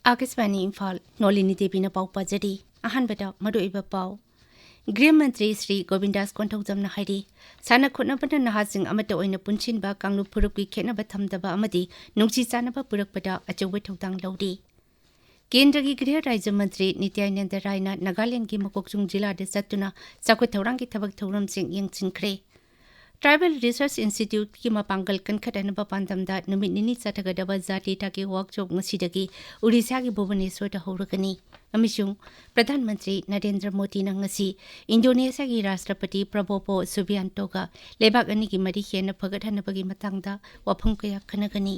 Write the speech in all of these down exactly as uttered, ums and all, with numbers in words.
ꯑꯥꯀꯥꯁꯕꯥꯅꯤ ꯏꯝꯐꯥꯜ, ꯅꯣꯂꯤꯅꯤ ꯗꯦꯕꯤꯅ ꯄꯥꯎ ꯄꯥꯖꯔꯤ꯫ ꯑꯍꯥꯟꯕꯗ ꯃꯔꯨꯑꯣꯏꯕ ꯄꯥꯎ꯫ ꯒ꯭ꯔꯤꯍ ꯃꯟꯇ꯭ꯔꯤ ꯁ꯭ꯔꯤ ꯒꯣꯕꯤꯟꯗꯥꯁ ꯀꯣꯟꯊꯧꯖꯝꯅ ꯍꯥꯏꯔꯤ, ꯁꯥꯟꯅ ꯈꯣꯠꯅꯕꯅ ꯅꯍꯥꯁꯤꯡ ꯑꯃꯠꯇ ꯑꯣꯏꯅ ꯄꯨꯟꯁꯤꯟꯕ, ꯀꯥꯡꯂꯨꯞ ꯐꯨꯔꯨꯞꯀꯤ ꯈꯦꯠꯅꯕ ꯊꯝꯗꯕ ꯑꯃꯗꯤ ꯅꯨꯡꯁꯤ ꯆꯥꯟꯅꯕ ꯄꯨꯔꯛꯄꯗ ꯑꯆꯧꯕ ꯊꯧꯗꯥꯡ ꯂꯧꯔꯤ꯫ ꯀꯦꯟꯗ꯭ꯔꯒꯤ ꯒ꯭ꯔꯤꯍ ꯔꯥꯖ꯭ꯌ ꯃꯟꯇ꯭ꯔꯤ ꯅꯤꯇ꯭ꯌꯥꯅꯟꯗ ꯔꯥꯏꯅ ꯅꯥꯒꯥꯂꯦꯟꯗꯒꯤ ꯃꯀꯣꯛꯆꯨꯡ ꯖꯤꯂꯥꯗ ꯆꯠꯇꯨꯅ ꯆꯥꯎꯈꯠ ꯊꯧꯔꯥꯡꯒꯤ ꯊꯕꯛ ꯊꯧꯔꯝꯁꯤꯡ ꯌꯦꯡꯁꯤꯟꯈ꯭ꯔꯦ꯫ ꯇ꯭ꯔꯥꯏꯕꯦꯜ ꯔꯤꯁꯔꯆ ꯏꯟꯁꯇꯤꯇ꯭ꯌꯨꯠꯀꯤ ꯃꯄꯥꯡꯒꯜ ꯀꯟꯈꯠꯍꯟꯅꯕ ꯄꯥꯟꯗꯝꯗ ꯅꯨꯃꯤꯠ ꯅꯤꯅꯤ ꯆꯠꯊꯒꯗꯕ ꯖꯥꯇꯤ ꯊꯥꯛꯀꯤ ꯋꯥꯛꯁꯣꯞ ꯉꯁꯤꯗꯒꯤ ꯎꯔꯤꯁꯥꯒꯤ ꯚꯨꯕꯅꯦꯁ꯭ꯋꯔꯗ ꯍꯧꯔꯒꯅꯤ꯫ ꯑꯃꯁꯨꯡ ꯄ꯭ꯔꯙꯥꯟ ꯃꯟꯇ꯭ꯔꯤ ꯅꯔꯦꯟꯗ꯭ꯔ ꯃꯣꯗꯤꯅ ꯉꯁꯤ ꯏꯟꯗꯣꯅꯦꯁꯤꯌꯥꯒꯤ ꯔꯥꯁꯇ꯭ꯔꯄꯇꯤ ꯄ꯭ꯔꯕꯣꯕꯣ ꯁꯨꯕꯤꯌꯥꯟꯇꯣꯒ ꯂꯩꯕꯥꯛ ꯑꯅꯤꯒꯤ ꯃꯔꯤ ꯍꯦꯟꯅ ꯐꯒꯠꯍꯟꯅꯕꯒꯤ ꯃꯇꯥꯡꯗ ꯋꯥꯐꯝ ꯀꯌꯥ ꯈꯟꯅꯒꯅꯤ꯫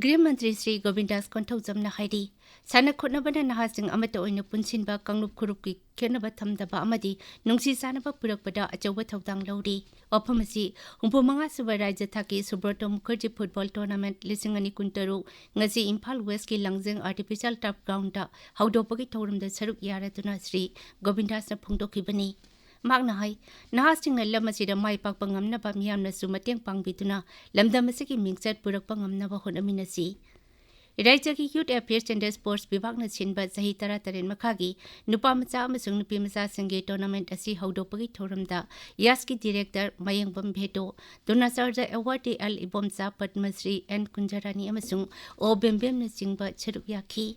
ꯒ꯭ꯔꯤꯍ ꯃꯟꯇ꯭ꯔꯤ ꯁ꯭ꯔꯤ ꯒꯣꯕꯤꯟꯗꯥꯁ ꯀꯣꯟꯊꯧꯖꯝꯅ ꯍꯥꯏꯔꯤ, ꯁꯥꯟꯅ ꯈꯣꯠꯅꯕꯅ ꯅꯍꯥꯁꯤꯡ ꯑꯃꯠꯇ ꯑꯣꯏꯅ ꯄꯨꯟꯁꯤꯟꯕ, ꯀꯥꯡꯂꯨꯞ ꯈꯨꯔꯨꯞꯀꯤ ꯈꯦꯠꯅꯕ ꯊꯝꯗꯕ ꯑꯃꯗꯤ ꯅꯨꯡꯁꯤ ꯆꯥꯟꯅꯕ ꯄꯨꯔꯛꯄꯗ ꯑꯆꯧꯕ ꯊꯧꯗꯥꯡ ꯂꯧꯔꯤ꯫ ꯋꯥꯐꯝ ꯑꯁꯤ ꯍꯨꯝꯐꯨ ꯃꯉꯥ ꯁꯨꯕ ꯔꯥꯖ꯭ꯌ ꯊꯥꯛꯀꯤ ꯁꯨꯕ꯭ꯔꯇꯣ ꯃꯨꯈꯔꯖꯤ ꯐꯨꯠꯕꯣꯜ ꯇꯣꯔꯅꯥꯃꯦꯟꯠ ꯂꯤꯁꯤꯡ ꯑꯅꯤ ꯀꯨꯟꯇꯔꯨꯛ ꯉꯁꯤ ꯏꯝꯐꯥꯜ ꯋꯦꯁ꯭ꯠꯀꯤ ꯂꯥꯡꯖꯤꯡ ꯑꯥꯔꯇꯤꯐꯤꯁꯤꯌꯦꯜ ꯇꯔꯐ ꯒ꯭ꯔꯥꯎꯟꯗ ꯍꯧꯗꯣꯛꯄꯒꯤ ꯊꯧꯔꯝꯗ ꯁꯔꯨꯛ ꯌꯥꯔꯗꯨꯅ ꯁ꯭ꯔꯤ ꯒꯣꯕꯤꯟꯗꯥꯁꯅ ꯐꯣꯡꯗꯣꯛꯈꯤꯕꯅꯤ꯫ ꯃꯍꯥꯛꯅ ꯍꯥꯏ, ꯅꯍꯥꯁꯤꯡꯅ ꯂꯝ ꯑꯁꯤꯗ ꯃꯥꯏ ꯄꯥꯛꯄ ꯉꯝꯅꯕ ꯃꯤꯌꯥꯝꯅꯁꯨ ꯃꯇꯦꯡ ꯄꯥꯡꯕꯤꯗꯨꯅ ꯂꯝꯗꯝ ꯑꯁꯤꯒꯤ ꯃꯤꯡꯆꯠ ꯄꯨꯔꯛꯄ ꯉꯝꯅꯕ ꯍꯣꯠꯅꯃꯤꯟꯅꯁꯤ꯫ ꯔꯥꯖ꯭ꯌꯒꯤ Youth Affairs and Sports ꯕꯤꯚꯥꯒꯅ ꯁꯤꯟꯕ ꯆꯍꯤ ꯇꯔꯥꯇꯔꯦꯠ ꯃꯈꯥꯒꯤ ꯅꯨꯄꯥ ꯃꯆꯥ ꯑꯃꯁꯨꯡ ꯅꯨꯄꯤ ꯃꯆꯥꯁꯤꯡꯒꯤ ꯇꯣꯔꯅꯥꯃꯦꯟꯠ ꯑꯁꯤ ꯍꯧꯗꯣꯛꯄꯒꯤ ꯊꯧꯔꯝꯗ ꯌꯥꯁꯀꯤ director Mayengbam ꯚꯦꯗꯣ, ꯗ꯭ꯔꯣꯅꯥꯆꯥꯔꯖ ꯑꯦꯋꯥꯔꯗꯤ L Ibomcha, Padma Shri and ꯀꯨꯟꯖꯔꯥꯅꯤ ꯑꯃꯁꯨꯡ ꯑꯣ ꯕꯦꯝꯕꯦꯝꯅꯆꯤꯡꯕ ꯁꯔꯨꯛ ꯌꯥꯈꯤ꯫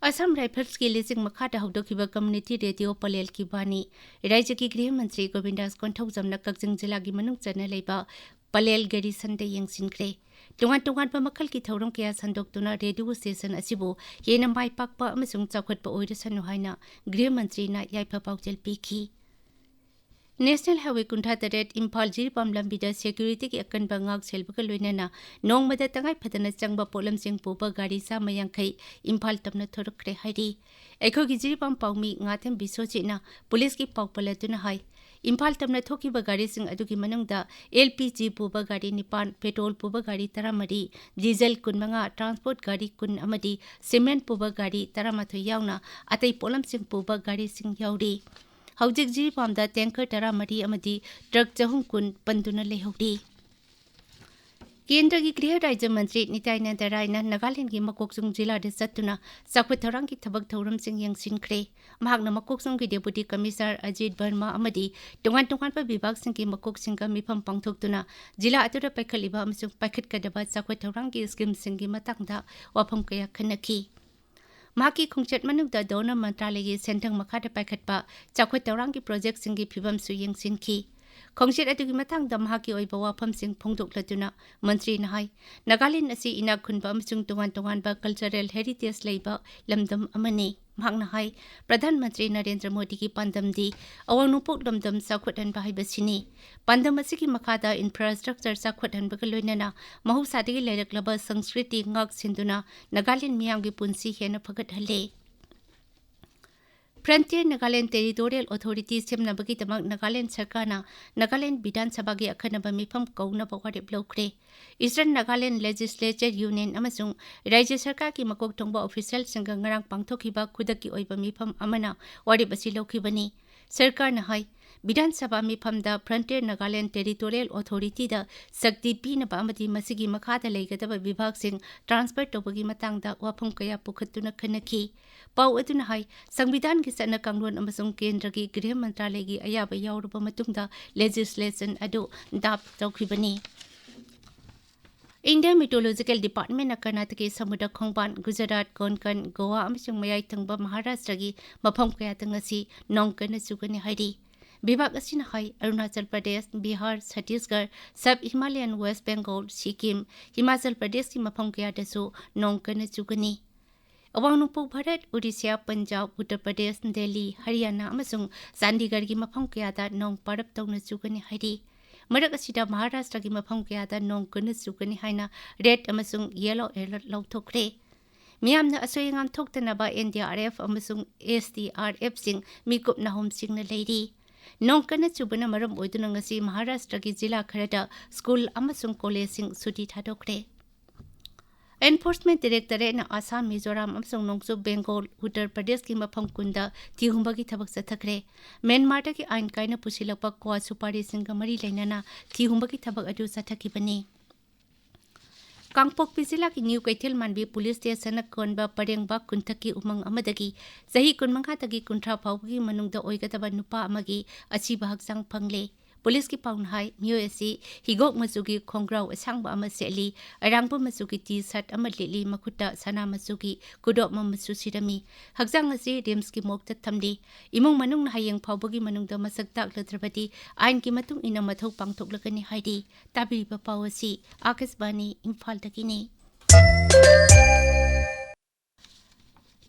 ꯑꯁꯥꯝ ꯔꯥꯏꯐꯜꯁꯀꯤ ꯂꯤꯆꯤꯡ ꯃꯈꯥꯗ ꯍꯧꯗꯣꯛꯈꯤꯕ ꯀꯝꯃ꯭ꯌꯨꯅꯤꯇꯤ ꯔꯦꯗꯤꯑꯣ ꯄꯂꯦꯜ ꯀꯤ ꯕꯥꯅꯤ ꯔꯥꯖ꯭ꯌꯒꯤ ꯒ꯭ꯔꯤꯍ ꯃꯟꯇ꯭ꯔꯤ ꯒꯣꯕꯤꯟꯗꯥꯁ ꯀꯣꯟꯊꯧꯖꯝꯅ ꯀꯛꯆꯤꯡ ꯖꯤꯂꯥꯒꯤ ꯃꯅꯨꯡ ꯆꯟꯅ ꯂꯩꯕ ꯄꯂꯦꯜ ꯒꯦꯔꯤꯁꯟꯗ ꯌꯦꯡꯁꯤꯟꯈ꯭ꯔꯦ꯫ ꯇꯣꯉꯥꯟ ꯇꯣꯉꯥꯟꯕ ꯃꯈꯜꯒꯤ ꯊꯧꯔꯝ ꯀꯌꯥ ꯁꯟꯗꯣꯛꯇꯨꯅ ꯔꯦꯗꯤꯑꯣ ꯁ꯭ꯇꯦꯁꯟ ꯑꯁꯤꯕꯨ ꯍꯦꯟꯅ ꯃꯥꯏ ꯄꯥꯛꯄ ꯑꯃꯁꯨꯡ ꯆꯥꯎꯈꯠꯄ ꯑꯣꯏꯔꯁꯅꯨ ꯍꯥꯏꯅ ꯒ꯭ꯔꯤꯍ ꯃꯟꯇ꯭ꯔꯤꯅ ꯌꯥꯏꯐ ꯄꯥꯎꯖꯦꯜ ꯄꯤꯈꯤ꯫ ꯅꯦꯁꯅꯦꯜ ꯍꯥꯏꯋꯦ ꯀꯨꯟꯊ꯭ꯔꯥ ꯇꯔꯦꯠ ꯏꯝꯐꯥꯜ ꯖꯤꯔꯤꯕꯥꯝ ꯂꯝꯕꯤꯗ ꯁꯦꯀ꯭ꯌꯨꯔꯤꯇꯤꯒꯤ ꯑꯀꯟꯕ ꯉꯥꯛ ꯁꯦꯜꯕꯒ ꯂꯣꯏꯅꯅ ꯅꯣꯡꯃꯗ ꯇꯉꯥꯏ ꯐꯗꯅ ꯆꯪꯕ ꯄꯣꯠꯂꯝꯁꯤꯡ ꯄꯨꯕ ꯒꯥꯔꯤ ꯆꯥꯝꯃ ꯌꯥꯡꯈꯩ ꯏꯝꯐꯥꯜ ꯇꯝꯅ ꯊꯣꯔꯛꯈ꯭ꯔꯦ ꯍꯥꯏꯔꯤ꯫ ꯑꯩꯈꯣꯏꯒꯤ ꯖꯤꯔꯤꯕꯥꯝ ꯄꯥꯎꯃꯤ ꯉꯥꯊꯦꯝ ꯕꯤꯁ꯭ꯋꯖꯤꯠꯅ ꯄꯨꯂꯤꯁꯀꯤ ꯄꯥꯎ ꯄꯜꯂꯗꯨꯅ ꯍꯥꯏ, ꯏꯝꯐꯥꯜ ꯇꯝꯅ ꯊꯣꯛꯈꯤꯕ ꯒꯥꯔꯤꯁꯤꯡ ꯑꯗꯨꯒꯤ ꯃꯅꯨꯡꯗ ꯑꯦꯜ ꯄꯤ ꯖꯤ ꯄꯨꯕ ꯒꯥꯔꯤ ꯅꯤꯄꯥꯟ, ꯄꯦꯇ꯭ꯔꯣꯜ ꯄꯨꯕ ꯒꯥꯔꯤ ꯇꯔꯥꯃꯔꯤ, ꯗꯤꯖꯜ ꯀꯨꯟꯃꯉꯥ, ꯇ꯭ꯔꯥꯟꯁꯄꯣꯔꯠ ꯒꯥꯔꯤ ꯀꯨꯟ ꯑꯃꯗꯤ ꯁꯤꯃꯦꯟꯠ ꯄꯨꯕ ꯒꯥꯔꯤ ꯇꯔꯥꯃꯥꯊꯣꯏ ꯌꯥꯎꯅ ꯑꯇꯩ ꯄꯣꯠꯂꯝꯁꯤꯡ ꯄꯨꯕ ꯒꯥꯔꯤꯁꯤꯡ ꯌꯥꯎꯔꯤ꯫ ꯍꯧꯖꯤꯛ ꯖꯤꯔꯤꯕꯥꯝꯗ ꯇꯦꯡꯀꯔ ꯇꯔꯥꯃꯔꯤ ꯑꯃꯗꯤ ꯇ꯭ꯔꯛ ꯆꯍꯨꯝ ꯀꯨꯟ ꯄꯟꯗꯨꯅ ꯂꯩꯍꯧꯔꯤ꯫ ꯀꯦꯟꯗ꯭ꯔꯒꯤ ꯒ꯭ꯔꯤꯍ ꯔꯥꯖ꯭ꯌ ꯃꯟꯇ꯭ꯔꯤ ꯅꯤꯇ꯭ꯌꯥꯅꯟꯗ ꯔꯥꯏꯅ ꯅꯥꯒꯥꯂꯦꯟꯗꯒꯤ ꯃꯀꯣꯛꯆꯨꯡ ꯖꯤꯂꯥꯗ ꯆꯠꯇꯨꯅ ꯆꯥꯎꯈꯠ ꯊꯧꯔꯥꯡꯒꯤ ꯊꯕꯛ ꯊꯧꯔꯝꯁꯤꯡ ꯌꯦꯡꯁꯤꯟꯈ꯭ꯔꯦ꯫ ꯃꯍꯥꯛꯅ ꯃꯀꯣꯛꯆꯨꯡꯒꯤ ꯗꯦꯄꯨꯇꯤ ꯀꯃꯤꯁꯅꯔ ꯑꯖꯤꯠ ꯕꯔꯃꯥ ꯑꯃꯗꯤ ꯇꯣꯉꯥꯟ ꯇꯣꯉꯥꯟꯕ ꯕꯤꯚꯥꯒꯁꯤꯡꯒꯤ ꯃꯀꯣꯛꯁꯤꯡꯒ ꯃꯤꯐꯝ ꯄꯥꯡꯊꯣꯛꯇꯨꯅ ꯖꯤꯂꯥ ꯑꯗꯨꯗ ꯄꯥꯏꯈꯠꯂꯤꯕ ꯑꯃꯁꯨꯡ ꯄꯥꯏꯈꯠꯀꯗꯕ ꯆꯥꯎꯈꯠ ꯊꯧꯔꯥꯡꯒꯤ ꯁ꯭ꯀꯤꯝꯁꯤꯡꯒꯤ ꯃꯇꯥꯡꯗ ꯋꯥꯐꯝ ꯀꯌꯥ ꯈꯟꯅꯈꯤ꯫ ꯃꯍꯥꯛꯀꯤ ꯈꯣꯡꯆꯠ ꯃꯅꯨꯡꯗ ꯙꯣꯅꯔ ꯃꯟꯇ꯭ꯔꯥꯂꯌꯒꯤ ꯁꯦꯟꯊꯪ ꯃꯈꯥꯗ ꯄꯥꯏꯈꯠꯄ ꯆꯥꯎꯈꯠ ꯊꯧꯔꯥꯡꯒꯤ ꯄ꯭ꯔꯣꯖꯦꯛꯁꯤꯡꯒꯤ ꯐꯤꯕꯝꯁꯨ ꯌꯦꯡꯁꯤꯟꯈꯤ꯫ ꯈꯣꯡꯆꯠ ꯑꯗꯨꯒꯤ ꯃꯇꯥꯡꯗ ꯃꯍꯥꯛꯀꯤ ꯑꯣꯏꯕ ꯋꯥꯐꯝꯁꯤꯡ ꯐꯣꯡꯗꯣꯛꯂꯗꯨꯅ ꯃꯟꯇ꯭ꯔꯤꯅ ꯍꯥꯏ, ꯅꯥꯒꯥꯂꯦꯟ ꯑꯁꯤ ꯏꯅꯥꯛ ꯈꯨꯟꯕ ꯑꯃꯁꯨꯡ ꯇꯣꯉꯥꯟ ꯇꯣꯉꯥꯟꯕ ꯀꯜꯆꯔꯦꯜ ꯍꯦꯔꯤꯇꯦꯖ ꯂꯩꯕ ꯂꯝꯗꯝ ꯑꯃꯅꯤ꯫ ꯃꯍꯥꯛꯅ ꯍꯥꯏ, ꯄ꯭ꯔꯙꯥꯟ ꯃꯟꯇ꯭ꯔꯤ ꯅꯔꯦꯟꯗ꯭ꯔ ꯃꯣꯗꯤꯒꯤ ꯄꯥꯟꯗꯝꯗꯤ ꯑꯋꯥꯡ ꯅꯣꯡꯄꯣꯛ ꯂꯝꯗꯝ ꯆꯥꯎꯈꯠꯍꯟꯕ ꯍꯥꯏꯕꯁꯤꯅꯤ꯫ ꯄꯥꯟꯗꯝ ꯑꯁꯤꯒꯤ ꯃꯈꯥꯗ ꯏꯟꯐ꯭ꯔꯥꯁ꯭ꯇ꯭ꯔꯛꯆꯔ ꯆꯥꯎꯈꯠꯍꯟꯕꯒ ꯂꯣꯏꯅꯅ ꯃꯍꯧꯁꯥꯗꯒꯤ ꯂꯩꯔꯛꯂꯕ ꯁꯪꯁꯀ꯭ꯔꯤꯇꯤ ꯉꯥꯛ ꯁꯦꯟꯗꯨꯅ ꯅꯥꯒꯥꯂꯦꯟ ꯃꯤꯌꯥꯝꯒꯤ ꯄꯨꯟꯁꯤ ꯍꯦꯟꯅ ꯐꯒꯠꯍꯜꯂꯦ꯫ Frontier Nagaland Territorial Authority ꯁꯦꯝꯅꯕꯒꯤꯗꯃꯛ Nagaland ꯁꯔꯀꯥꯔꯅ ꯅꯥꯒꯥꯂꯦꯟ ꯕꯤꯙꯥꯟ ꯁꯚꯥꯒꯤ ꯑꯈꯟꯅꯕ ꯃꯤꯐꯝ ꯀꯧꯅꯕ ꯋꯥꯔꯦꯞ ꯂꯧꯈ꯭ꯔꯦ꯫ Eastern Nagaland Legislature Union ꯑꯃꯁꯨꯡ ꯔꯥꯖ꯭ꯌ ꯁꯔꯀꯥꯔꯒꯤ ꯃꯀꯣꯛ ꯊꯣꯡꯕ ꯑꯣꯐꯤꯁꯤꯌꯦꯜꯁꯤꯡꯒ ꯉꯔꯥꯡ ꯄꯥꯡꯊꯣꯛꯈꯤꯕ ꯈꯨꯗꯛꯀꯤ ꯑꯣꯏꯕ ꯃꯤꯐꯝ ꯑꯃꯅ ꯋꯥꯔꯦꯞ ꯑꯁꯤ ꯂꯧꯈꯤꯕꯅꯤ꯫ ꯁꯔꯀꯥꯔꯅ ꯍꯥꯏ, ꯕꯤꯙꯥꯟ ꯁꯚꯥ ꯃꯤꯐꯝꯗ Frontier Nagaland Territorial Authority ꯗ ꯁꯛꯇꯤ ꯄꯤꯅꯕ ꯑꯃꯗꯤ ꯃꯁꯤꯒꯤ ꯃꯈꯥꯗ ꯂꯩꯒꯗꯕ ꯕꯤꯚꯥꯒꯁꯤꯡ ꯇ꯭ꯔꯥꯟꯁꯐꯔ ꯇꯧꯕꯒꯤ ꯃꯇꯥꯡꯗ ꯋꯥꯐꯝ ꯀꯌꯥ ꯄꯨꯈꯠꯇꯨꯅ ꯈꯟꯅꯈꯤ꯫ ꯄꯥꯎ ꯑꯗꯨꯅ ꯍꯥꯏ, ꯁꯪꯕꯤꯙꯥꯟꯒꯤ ꯆꯠꯅ ꯀꯥꯡꯂꯣꯟ ꯑꯃꯁꯨꯡ ꯀꯦꯟꯗ꯭ꯔꯒꯤ ꯒ꯭ꯔꯤꯍ ꯃꯟꯇ꯭ꯔꯥꯂꯌꯒꯤ ꯑꯌꯥꯕ ꯌꯥꯎꯔꯕ ꯃꯇꯨꯡꯗ ꯂꯦꯖꯤꯁꯂꯦꯁꯟ ꯑꯗꯨ ꯗ꯭ꯔꯥꯐ ꯇꯧꯈꯤꯕꯅꯤ꯫ Indian Meteorological Department ꯅ ꯀꯔꯅꯥꯇꯀꯒꯤ ꯁꯃꯨꯗ꯭ꯔ ꯈꯣꯡꯕꯥꯟ, ꯒꯨꯖꯔꯥꯠ, ꯀꯣꯟꯀꯟ, ꯒꯣꯋꯥ ꯑꯃꯁꯨꯡ ꯃꯌꯥꯏ ꯊꯪꯕ ꯃꯍꯥꯔꯥꯁꯇ꯭ꯔꯒꯤ ꯃꯐꯝ ꯀꯌꯥꯗ ꯉꯁꯤ ꯅꯣꯡ ꯀꯟꯅ ꯆꯨꯒꯅꯤ ꯍꯥꯏꯔꯤ꯫ ꯚꯤꯚꯥꯒ ꯑꯁꯤꯅ ꯍꯥꯏ, ꯑꯔꯨꯅꯥꯆꯜ ꯄ꯭ꯔꯗꯦꯁ, ꯕꯤꯍꯥꯔ, ꯁꯠꯇꯤꯁꯒꯔ, ꯁꯕ ꯍꯤꯃꯥꯂꯌꯟ ꯋꯦꯁ ꯕꯦꯡꯒꯣꯜ, ꯁꯤꯛꯀꯤꯝ, ꯍꯤꯃꯥꯆꯜ ꯄ꯭ꯔꯗꯦꯁꯀꯤ ꯃꯐꯝ ꯀꯌꯥꯗꯁꯨ ꯅꯣꯡ ꯀꯟꯅ ꯆꯨꯒꯅꯤ꯫ ꯑꯋꯥꯡ ꯅꯣꯡꯄꯣꯛ ꯚꯥꯔꯠ, ꯑꯣꯔꯤꯁꯥ, ꯄꯟꯖꯥꯕ, ꯎꯠꯇꯔ ꯄ꯭ꯔꯗꯦꯁ, ꯗꯦꯜꯂꯤ, ꯍꯔꯤꯌꯥꯅꯥ ꯑꯃꯁꯨꯡ ꯆꯥꯟꯗꯤꯒꯔꯒꯤ ꯃꯐꯝ ꯀꯌꯥꯗ ꯅꯣꯡ ꯄꯥꯔꯞ ꯇꯧꯅ ꯆꯨꯒꯅꯤ ꯍꯥꯏꯔꯤ꯫ ꯃꯔꯛ ꯑꯁꯤꯗ ꯃꯍꯥꯔꯥꯁꯇ꯭ꯔꯒꯤ ꯃꯐꯝ ꯀꯌꯥꯗ ꯅꯣꯡ ꯀꯟꯅ ꯆꯨꯒꯅꯤ ꯍꯥꯏꯅ ꯔꯦꯗ ꯑꯃꯁꯨꯡ ꯌꯦꯂꯣ ꯑꯦꯂꯔꯠ ꯂꯧꯊꯣꯛꯈ꯭ꯔꯦ꯫ ꯃꯤꯌꯥꯝꯅ ꯑꯁꯣꯏ ꯑꯉꯥꯝ ꯊꯣꯛꯇꯅꯕ ꯑꯦꯟ ꯗꯤ ꯑꯥꯔ ꯑꯦꯐ ꯑꯃꯁꯨꯡ ꯑꯦꯁ ꯗꯤ ꯑꯥꯔ ꯑꯦꯐꯁꯤꯡ ꯃꯤꯀꯨꯞ ꯅꯥꯍꯨꯝꯁꯤꯡꯅ ꯂꯩꯔꯤ꯫ ꯅꯣꯡ ꯀꯟꯅ ꯆꯨꯕꯅ ꯃꯔꯝ ꯑꯣꯏꯗꯨꯅ ꯉꯁꯤ ꯃꯍꯥꯔꯥꯁꯇ꯭ꯔꯒꯤ ꯖꯤꯂꯥ ꯈꯔꯗ ꯁ꯭ꯀꯨꯜ ꯑꯃꯁꯨꯡ ꯀꯣꯂꯦꯖꯁꯤꯡ ꯁꯨꯇꯤ ꯊꯥꯗꯣꯛꯈ꯭ꯔꯦ꯫ ꯑꯦꯟꯐꯣꯔꯁꯃꯦꯟ ꯗꯥꯏꯔꯦꯛꯇꯣꯔꯦꯠꯅ ꯑꯁꯥꯝ, ꯃꯤꯖꯣꯔꯥꯝ ꯑꯃꯁꯨꯡ ꯅꯣꯡꯆꯨꯞ ꯕꯦꯡꯒꯣꯜ, ꯎꯠꯇꯔ ꯄ꯭ꯔꯗꯦꯁꯀꯤ ꯃꯐꯝ ꯀꯨꯟꯗ ꯊꯤꯍꯨꯝꯕꯒꯤ ꯊꯕꯛ ꯆꯠꯊꯈ꯭ꯔꯦ꯫ ꯃ꯭ꯌꯥꯟꯃꯥꯔꯗꯒꯤ ꯑꯥꯏꯟ ꯀꯥꯏꯅ ꯄꯨꯁꯤꯜꯂꯛꯄ ꯀ꯭ꯋꯥ ꯁꯨꯄꯥꯔꯤꯁꯤꯡꯒ ꯃꯔꯤ ꯂꯩꯅꯅ ꯊꯤꯍꯨꯝꯕꯒꯤ ꯊꯕꯛ ꯑꯗꯨ ꯆꯠꯊꯈꯤꯕꯅꯤ꯫ ꯀꯥꯡꯄꯣꯛꯄꯤ ꯖꯤꯂꯥꯒꯤ ꯅ꯭ꯌꯨ ꯀꯩꯊꯦꯜ ꯃꯥꯟꯕꯤ ꯄꯨꯂꯤꯁ ꯁ꯭ꯇꯦꯁꯟꯅ ꯀꯣꯟꯕ ꯄꯔꯦꯡꯕꯥꯛ ꯀꯨꯟꯊꯛꯀꯤ ꯎꯃꯪ ꯑꯃꯗꯒꯤ ꯆꯍꯤ ꯀꯨꯟꯃꯉꯥꯗꯒꯤ ꯀꯨꯟꯊ꯭ꯔꯥ ꯐꯥꯎꯕꯒꯤ ꯃꯅꯨꯡꯗ ꯑꯣꯏꯒꯗꯕ ꯅꯨꯄꯥ ꯑꯃꯒꯤ ꯑꯁꯤꯕ ꯍꯛꯆꯥꯡ ꯐꯪꯂꯦ꯫ ꯄꯨꯂꯤꯁꯀꯤ ꯄꯥꯎꯅ ꯍꯥꯏ, ꯃꯤꯑꯣꯏ ꯑꯁꯤ ꯍꯤꯒꯣꯛ ꯃꯆꯨꯒꯤ ꯈꯣꯡꯒ꯭ꯔꯥꯎ ꯑꯁꯥꯡꯕ ꯑꯃ ꯁꯦꯠꯂꯤ, ꯑꯔꯥꯡꯕ ꯃꯆꯨꯒꯤ ꯇꯤ ꯁꯥꯔꯠ ꯑꯃ ꯂꯤꯠꯂꯤ, ꯃꯈꯨꯠꯇ ꯁꯅꯥ ꯃꯆꯨꯒꯤ ꯀꯨꯗꯣꯞ ꯑꯃꯁꯨ ꯁꯤꯔꯝꯃꯤ꯫ ꯍꯛꯆꯥꯡ ꯑꯁꯤ ꯔꯤꯝꯁꯀꯤ ꯃꯣꯔꯒꯇ ꯊꯝꯂꯤ꯫ ꯏꯃꯨꯡ ꯃꯅꯨꯡꯅ ꯍꯌꯦꯡ ꯐꯥꯎꯕꯒꯤ ꯃꯅꯨꯡꯗ ꯃꯁꯛ ꯇꯥꯛꯂꯗ꯭ꯔꯕꯗꯤ ꯑꯥꯏꯟꯒꯤ ꯃꯇꯨꯡ ꯏꯟꯅ ꯃꯊꯧ ꯄꯥꯡꯊꯣꯛꯂꯒꯅꯤ ꯍꯥꯏꯔꯤ꯫ ꯇꯥꯕꯤꯔꯤꯕ ꯄꯥꯎ ꯑꯁꯤ ꯑꯥꯀꯥꯁꯕꯥꯅꯤ ꯏꯝꯐꯥꯜꯗꯒꯤꯅꯤ꯫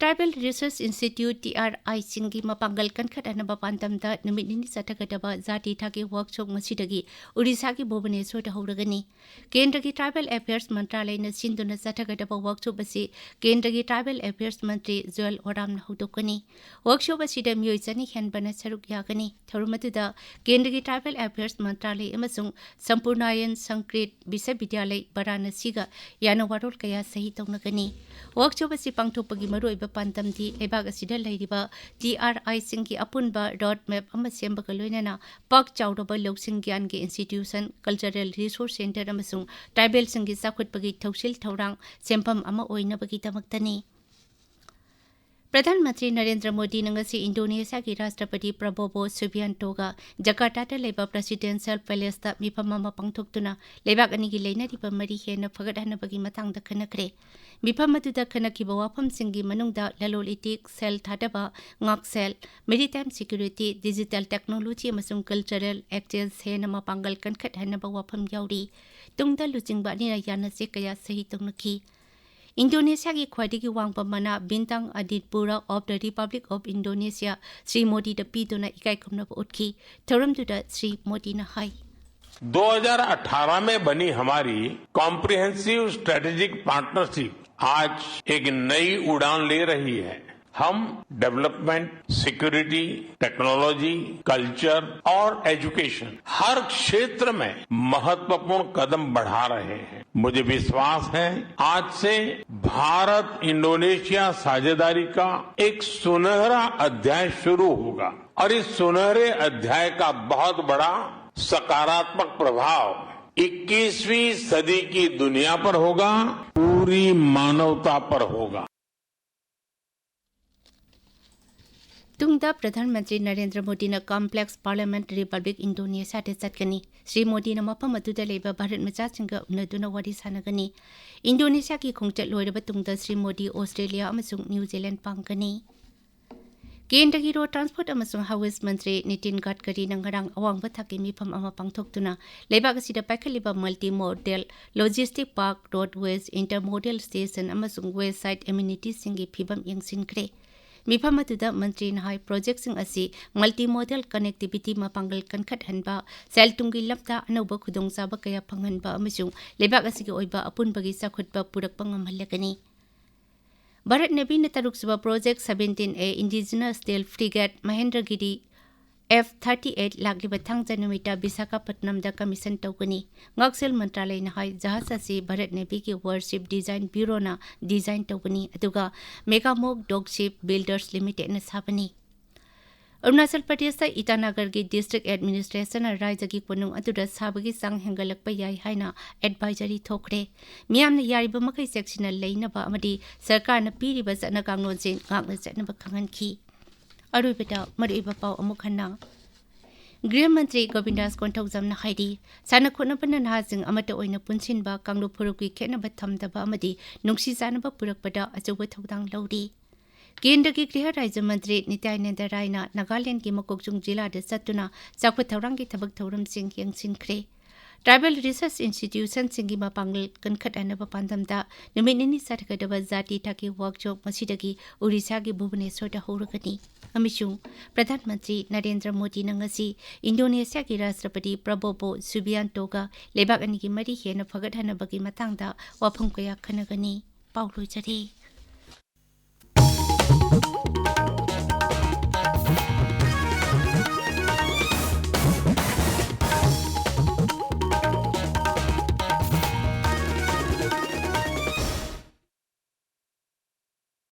Tribal Research Institute, T R I ꯁꯤꯡꯒꯤ ꯃꯄꯥꯡꯒꯜ ꯀꯟꯈꯠꯍꯟꯅꯕ ꯄꯥꯟꯗꯝꯗ ꯅꯨꯃꯤꯠ ꯅꯤꯅꯤ ꯆꯠꯊꯒꯗꯕ ꯖꯥꯇꯤ ꯊꯥꯛꯀꯤ ꯋꯥꯔꯛꯁꯣꯞ ꯉꯁꯤꯗꯒꯤ ꯎꯔꯤꯁꯥꯒꯤ ꯚꯨꯕꯅꯦꯁꯣꯔꯗ ꯍꯧꯔꯒꯅꯤ꯫ ꯀꯦꯟꯗ꯭ꯔꯒꯤ ꯇ꯭ꯔꯥꯏꯕꯦꯜ ꯑꯦꯐꯤꯌꯔꯁ ꯃꯟꯇ꯭ꯔꯥꯂꯌꯅ ꯁꯤꯟꯗꯨꯅ ꯆꯠꯊꯒꯗꯕ ꯋꯥꯔꯛꯁꯣꯞ ꯑꯁꯤ ꯀꯦꯟꯗ꯭ꯔꯒꯤ ꯇ꯭ꯔꯥꯏꯕꯦꯜ ꯑꯦꯐꯤꯌꯔꯁ ꯃꯟꯇ꯭ꯔꯤ ꯖꯨꯑꯦꯜ ꯑꯣꯔꯥꯝꯅ ꯍꯧꯗꯣꯛꯀꯅꯤ꯫ ꯋꯥꯔꯛꯁꯣꯞ ꯑꯁꯤꯗ ꯃꯤꯑꯣꯏ ꯆꯅꯤ ꯍꯦꯟꯕꯅ ꯁꯔꯨꯛ ꯌꯥꯒꯅꯤ꯫ ꯊꯧꯔꯝ ꯑꯗꯨꯗ ꯀꯦꯟꯗ꯭ꯔꯒꯤ ꯇ꯭ꯔꯥꯏꯕꯦꯜ ꯑꯦꯐꯤꯌꯔꯁ ꯃꯟꯇ꯭ꯔꯥꯂꯌ ꯑꯃꯁꯨꯡ ꯁꯝꯄꯨꯔꯅꯥꯌꯟ ꯁꯪꯁꯀ꯭ꯔꯤꯠ ꯕꯤꯁ꯭ꯋꯕꯤꯗ꯭ꯌꯥꯂꯌ ꯕꯔꯥꯅꯁꯤꯒ ꯌꯥꯅ ꯋꯥꯔꯣꯜ ꯀꯌꯥ ꯁꯍꯤ ꯇꯧꯅꯒꯅꯤ꯫ ꯋꯥꯔꯛꯁꯣꯞ ꯑꯁꯤ ꯄꯥꯡꯊꯣꯛꯄꯒꯤ ꯃꯔꯨꯑꯣꯏꯕ ꯄꯥꯟꯗꯝꯗꯤ ꯂꯩꯕꯥꯛ ꯑꯁꯤꯗ ꯂꯩꯔꯤꯕ ꯇꯤ ꯑꯥꯔ ꯑꯥꯏꯁꯤꯡꯒꯤ ꯑꯄꯨꯟꯕ ꯔꯣꯗ ꯃꯦꯞ ꯑꯃ ꯁꯦꯝꯕꯒ ꯂꯣꯏꯅꯅ ꯄꯥꯛ ꯆꯥꯎꯔꯕ ꯂꯧꯁꯤꯡ ꯒ꯭ꯌꯥꯟꯒꯤ ꯏꯟꯁꯇꯤꯇ꯭ꯌꯨꯁꯟ, ꯀꯜꯆꯔꯦꯜ ꯔꯤꯁꯣꯔꯁ ꯁꯦꯟꯇꯔ ꯑꯃꯁꯨꯡ ꯇ꯭ꯔꯥꯏꯕꯦꯜꯁꯤꯡꯒꯤ ꯆꯥꯎꯈꯠꯄꯒꯤ ꯊꯧꯁꯤꯜ ꯊꯧꯔꯥꯡ ꯁꯦꯝꯐꯝ ꯑꯃ ꯑꯣꯏꯅꯕꯒꯤꯗꯃꯛꯇꯅꯤ꯫ ꯄ꯭ꯔꯙꯥꯟ ꯃꯟꯇ꯭ꯔꯤ ꯅꯔꯦꯟꯗ꯭ꯔ ꯃꯣꯗꯤꯅ ꯉꯁꯤ ꯏꯟꯗꯣꯅꯦꯁꯤꯌꯥꯒꯤ ꯔꯥꯁꯇ꯭ꯔꯄꯇꯤ ꯄ꯭ꯔꯕꯣꯕꯣ ꯁꯨꯕꯤꯌꯥꯟꯇꯣꯒ ꯖꯀꯥꯔꯇꯥꯗ ꯂꯩꯕ ꯄ꯭ꯔꯦꯁꯤꯗꯦꯟꯁꯤꯌꯦꯜ ꯄꯦꯂꯦꯁꯇ ꯃꯤꯐꯝ ꯑꯃ ꯄꯥꯡꯊꯣꯛꯇꯨꯅ ꯂꯩꯕꯥꯛ ꯑꯅꯤꯒꯤ ꯂꯩꯅꯔꯤꯕ ꯃꯔꯤ ꯍꯦꯟꯅ ꯐꯒꯠꯍꯟꯅꯕꯒꯤ ꯃꯇꯥꯡꯗ ꯈꯟꯅꯈ꯭ꯔꯦ꯫ ꯃꯤꯐꯝ ꯑꯗꯨꯗ ꯈꯟꯅꯈꯤꯕ ꯋꯥꯐꯝꯁꯤꯡꯒꯤ ꯃꯅꯨꯡꯗ ꯂꯂꯣꯟ ꯏꯇꯤꯛ, ꯁꯦꯜ ꯊꯥꯗꯕ, ꯉꯥꯛꯁꯦꯜ, ꯃꯦꯔꯤꯇꯥꯏꯝ ꯁꯦꯀ꯭ꯌꯨꯔꯤꯇꯤ, ꯗꯤꯖꯤꯇꯦꯜ ꯇꯦꯛꯅꯣꯂꯣꯖꯤ ꯑꯃꯁꯨꯡ ꯀꯜꯆꯔꯦꯜ ꯑꯦꯛꯁꯆꯦꯟꯖ ꯍꯦꯟꯅ ꯃꯄꯥꯡꯒꯜ ꯀꯟꯈꯠꯍꯟꯅꯕ ꯋꯥꯐꯝ ꯌꯥꯎꯔꯤ꯫ ꯇꯨꯡꯗ ꯂꯨꯆꯤꯡꯕ ꯑꯅꯤꯅ ꯌꯥꯅꯆꯦ ꯀꯌꯥ ꯁꯍꯤ ꯇꯧꯅꯈꯤ꯫ ꯏꯟꯗꯣꯅꯦꯁꯤꯌꯥꯒꯤ ꯈ꯭ꯋꯥꯏꯗꯒꯤ ꯋꯥꯡꯕ ꯃꯅꯥ Bintang Aditpura of the republic of Indonesia Shri ꯃꯣꯗꯤꯗ ꯄꯤꯗꯨꯅ ꯏꯀꯥꯏ ꯈꯨꯝꯅꯕ ꯎꯠꯈꯤ꯫ ꯊꯧꯔꯝꯗꯨꯗ ꯁ꯭ꯔꯤ ꯃꯣꯗꯤꯅ ꯍꯥꯏ, दो हज़ार अठारह में बनी हमारी कॉम्प्रिहेंसिव स्ट्रेटेजिक पार्टनरशिप आज एक नई उड़ान ले रही है। हम डेवलपमेंट, सिक्योरिटी, टेक्नोलॉजी, कल्चर और एजुकेशन, हर क्षेत्र में महत्वपूर्ण कदम बढ़ा रहे हैं। मुझे विश्वास है, आज से भारत इंडोनेशिया साझेदारी का एक सुनहरा अध्याय शुरू होगा और इस सुनहरे अध्याय का बहुत बड़ा सकारात्मक प्रभाव इक्कीसवीं सदी की दुनिया पर होगा, पूरी मानवता पर होगा। ꯇꯨꯡꯗ ꯄ꯭ꯔꯙꯥꯟ ꯃꯟꯇ꯭ꯔꯤ ꯅꯔꯦꯟꯗ꯭ꯔ ꯃꯣꯗꯤꯅ ꯀꯝꯄ꯭ꯂꯦꯛꯁ ꯄꯥꯔꯂꯤꯌꯥꯃꯦꯟꯠ ꯔꯤꯄꯕ꯭ꯂꯤꯛ ꯏꯟꯗꯣꯅꯦꯁꯤꯌꯥꯗ ꯆꯠꯀꯅꯤ꯫ ꯁ꯭ꯔꯤ ꯃꯣꯗꯤꯅ ꯃꯐꯝ ꯑꯗꯨꯗ ꯂꯩꯕ ꯚꯥꯔꯠ ꯃꯆꯥꯁꯤꯡꯒ ꯎꯅꯗꯨꯅ ꯋꯥꯔꯤ ꯁꯥꯟꯅꯒꯅꯤ꯫ ꯏꯟꯗꯣꯅꯦꯁꯤꯌꯥꯒꯤ ꯈꯣꯡꯆꯠ ꯂꯣꯏꯔꯕ ꯇꯨꯡꯗ ꯁ꯭ꯔꯤ ꯃꯣꯗꯤ ꯑꯣꯁꯇ꯭ꯔꯦꯂꯤꯌꯥ ꯑꯃꯁꯨꯡ ꯅ꯭ꯌꯨ ꯖꯤꯂꯦꯟꯗ ꯄꯥꯡꯒꯅꯤ꯫ ꯀꯦꯟꯗ꯭ꯔꯒꯤ ꯔꯣꯗ ꯇ꯭ꯔꯥꯟꯁꯄꯣꯔꯠ ꯑꯃꯁꯨꯡ ꯍꯥꯏꯋꯦꯁ ꯃꯟꯇ꯭ꯔꯤ ꯅꯤꯇꯤꯟ ꯒꯗꯀꯔꯤꯅ ꯉꯔꯥꯡ ꯑꯋꯥꯡꯕ ꯊꯥꯛꯀꯤ ꯃꯤꯐꯝ ꯑꯃ ꯄꯥꯡꯊꯣꯛꯇꯨꯅ ꯂꯩꯕꯥꯛ ꯑꯁꯤꯗ ꯄꯥꯏꯈꯠꯂꯤꯕ multi modal logistic park, roadways, intermodal station ꯑꯃꯁꯨꯡ ꯋꯦꯁ ꯁꯥꯏꯗ ꯑꯦꯃꯤꯅꯤꯇꯤꯁꯁꯤꯡꯒꯤ ꯐꯤꯕꯝ ꯌꯦꯡꯁꯤꯟꯈ꯭ꯔꯦ꯫ ꯃꯤꯐꯝ ꯑꯗꯨꯗ ꯃꯟꯇ꯭ꯔꯤꯅ ꯍꯥꯏ, ꯄ꯭ꯔꯣꯖꯦꯛꯁꯤꯡ ꯑꯁꯤ ꯃꯜꯇꯤ ꯃꯣꯗꯦꯜ ꯀꯅꯦꯛꯇꯤꯚꯤꯇꯤ ꯃꯄꯥꯡꯒꯜ ꯀꯟꯈꯠꯍꯟꯕ, ꯁꯦꯜ ꯊꯨꯝꯒꯤ ꯂꯝꯗ ꯑꯅꯧꯕ ꯈꯨꯗꯣꯡꯆꯥꯕ ꯀꯌꯥ ꯐꯪꯍꯟꯕ ꯑꯃꯁꯨꯡ ꯂꯩꯕꯥꯛ ꯑꯁꯤꯒꯤ ꯑꯣꯏꯕ ꯑꯄꯨꯟꯕꯒꯤ ꯆꯥꯎꯈꯠꯄ ꯄꯨꯔꯛꯄ ꯉꯝꯍꯜꯂꯒꯅꯤ꯫ ꯚꯥꯔꯠ ꯅꯦꯚꯤꯅ ꯇꯔꯨꯛꯁꯨꯕ ꯄ꯭ꯔꯣꯖꯦꯛ ꯁꯕꯦꯟꯇꯤꯟ ꯑꯦ ꯏꯟꯗꯤꯖꯤꯅꯁ ꯁ꯭ꯇꯦꯜꯊ ꯐ꯭ꯔꯤꯒꯦꯠ ꯃꯍꯦꯟꯗ꯭ꯔꯒꯤꯔꯤ ꯑꯦꯐ ꯊꯥꯔꯇꯤ ꯑꯩꯠ ꯂꯥꯛꯂꯤꯕ ꯊꯥꯡꯖ ꯅꯨꯃꯤꯠꯇ ꯕꯤꯁꯥꯈꯥꯄꯠꯅꯝꯗ ꯀꯃꯤꯁꯟ ꯇꯧꯒꯅꯤ꯫ ꯉꯥꯛꯁꯦꯜ ꯃꯟꯇ꯭ꯔꯥꯂꯌꯅ ꯍꯥꯏ, ꯖꯍꯥꯖ ꯑꯁꯤ ꯚꯥꯔꯠ ꯅꯦꯚꯤꯒꯤ ꯋꯥꯔꯁꯤꯞ ꯗꯤꯖꯥꯏꯟ ꯕ꯭ꯌꯨꯔꯣꯅ ꯗꯤꯖꯥꯏꯟ ꯇꯧꯒꯅꯤ, ꯑꯗꯨꯒ ꯃꯦꯒꯥꯃꯣꯛ ꯗꯣꯛꯁꯤꯞ ꯕꯤꯜꯗꯔꯁ ꯂꯤꯃꯤꯇꯦꯗꯅ ꯁꯥꯕꯅꯤ꯫ ꯑꯔꯨꯅꯥꯆꯜ ꯄ꯭ꯔꯗꯦꯁꯇ ꯏꯇꯥꯅꯒꯔꯒꯤ ꯗꯤꯁꯇ꯭ꯔꯤꯛ ꯑꯦꯗꯃꯤꯅꯤꯁꯇ꯭ꯔꯦꯁꯟꯅ ꯔꯥꯏꯖꯒꯤ ꯀꯣꯅꯨꯡ ꯑꯗꯨꯗ ꯁꯥꯕꯒꯤ ꯆꯥꯡ ꯍꯦꯟꯒꯠꯂꯛꯄ ꯌꯥꯏ ꯍꯥꯏꯅ ꯑꯦꯗꯚꯥꯏꯖꯔꯤ ꯊꯣꯛꯈ꯭ꯔꯦ꯫ ꯃꯤꯌꯥꯝꯅ ꯌꯥꯔꯤꯕ ꯃꯈꯩ ꯆꯦꯛꯁꯤꯟꯅ ꯂꯩꯅꯕ ꯑꯃꯗꯤ ꯁꯔꯀꯥꯔꯅ ꯄꯤꯔꯤꯕ ꯆꯠꯅ ꯀꯥꯡꯂꯣꯟꯁꯤꯡ ꯉꯥꯛꯅ ꯆꯠꯅꯕ ꯈꯪꯍꯟꯈꯤ꯫ ꯑꯔꯣꯏꯕꯗ ꯃꯔꯨꯑꯣꯏꯕ ꯄꯥꯎ ꯑꯃꯨꯛ ꯍꯟꯅ꯫ ꯒ꯭ꯔꯤꯍ ꯃꯟꯇ꯭ꯔꯤ ꯒꯣꯕꯤꯟꯗꯥꯁ ꯀꯣꯟꯊꯧꯖꯝꯅ ꯍꯥꯏꯔꯤ, ꯁꯥꯟꯅ ꯈꯣꯠꯅꯕꯅ ꯅꯍꯥꯁꯤꯡ ꯑꯃꯠꯇ ꯑꯣꯏꯅ ꯄꯨꯟꯁꯤꯟꯕ, ꯀꯥꯡꯂꯨꯞ ꯐꯨꯔꯨꯞꯀꯤ ꯈꯦꯠꯅꯕ ꯊꯝꯗꯕ ꯑꯃꯗꯤ ꯅꯨꯡꯁꯤ ꯆꯥꯟꯅꯕ ꯄꯨꯔꯛꯄꯗ ꯑꯆꯧꯕ ꯊꯧꯗꯥꯡ ꯂꯧꯔꯤ꯫ ꯀꯦꯟꯗ꯭ꯔꯒꯤ ꯒ꯭ꯔꯤꯍ ꯔꯥꯖ꯭ꯌ ꯃꯟꯇ꯭ꯔꯤ ꯅꯤꯇ꯭ꯌꯥꯅꯟꯗ ꯔꯥꯏꯅ ꯅꯥꯒꯥꯂꯦꯟꯗꯒꯤ ꯃꯀꯣꯛꯆꯨꯡ ꯖꯤꯂꯥꯗ ꯆꯠꯇꯨꯅ ꯆꯥꯎꯈꯠ ꯊꯧꯔꯥꯡꯒꯤ ꯊꯕꯛ ꯊꯧꯔꯝꯁꯤꯡ ꯌꯦꯡꯁꯤꯟꯈ꯭ꯔꯦ꯫ ꯇ꯭ꯔꯥꯏꯕꯦꯜ ꯔꯤꯁꯔꯆ ꯏꯟꯁꯇꯤꯇ꯭ꯌꯨꯁꯟꯁꯤꯡꯒꯤ ꯃꯄꯥꯡꯒꯜ ꯀꯟꯈꯠꯍꯟꯅꯕ ꯄꯥꯟꯗꯝꯗ ꯅꯨꯃꯤꯠ ꯅꯤꯅꯤ ꯆꯠꯊꯒꯗꯕ ꯖꯥꯇꯤ ꯊꯥꯛꯀꯤ ꯋꯥꯛꯁꯣꯞ ꯉꯁꯤꯗꯒꯤ ꯎꯔꯤꯁꯥꯒꯤ ꯚꯨꯕꯅꯦꯁꯣꯔꯗ ꯍꯧꯔꯒꯅꯤ꯫ ꯑꯃꯁꯨꯡ ꯄ꯭ꯔꯙꯥꯟ ꯃꯟꯇ꯭ꯔꯤ ꯅꯔꯦꯟꯗ꯭ꯔ ꯃꯣꯗꯤꯅ ꯉꯁꯤ ꯏꯟꯗꯣꯅꯦꯁꯤꯌꯥꯒꯤ ꯔꯥꯁꯇ꯭ꯔꯄꯇꯤ ꯄ꯭ꯔꯕꯣꯕꯣ ꯁꯨꯕꯤꯌꯥꯟꯇꯣꯒ ꯂꯩꯕꯥꯛ ꯑꯅꯤꯒꯤ ꯃꯔꯤ ꯍꯦꯟꯅ ꯐꯒꯠꯍꯟꯅꯕꯒꯤ ꯃꯇꯥꯡꯗ ꯋꯥꯐꯝ ꯀꯌꯥ ꯈꯟꯅꯒꯅꯤ꯫ ꯄꯥꯎ ꯂꯣꯏꯖꯔꯦ꯫